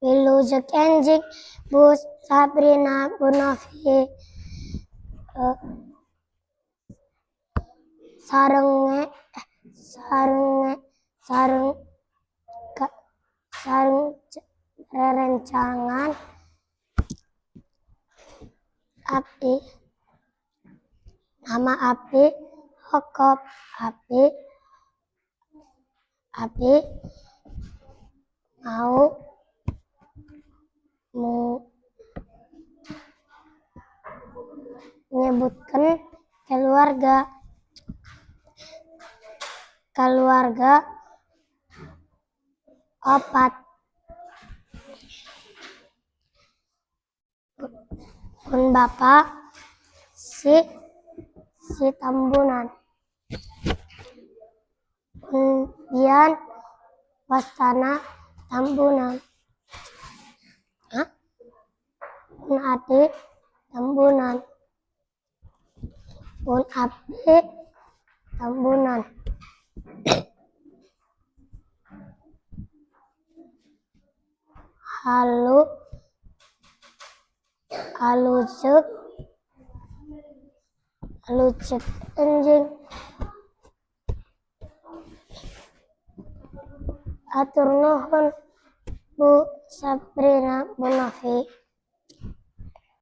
Wilujeng enjing, Bu Sabrina, Bu Novi. Sareng sareng sareng sareng rerencangan abdi. Nama abdi Hokop. Abdi mau mu nyebutkeun keluarga. Keluarga opat. Pun bapa si Tambunan. Pun bian wastana Tambunan. Hah? Pun adi Tambunan. Pun abdi Tambunan. Halu alucek alucek enjing. Atur nuhun, Bu Sabrina, Bu Novi.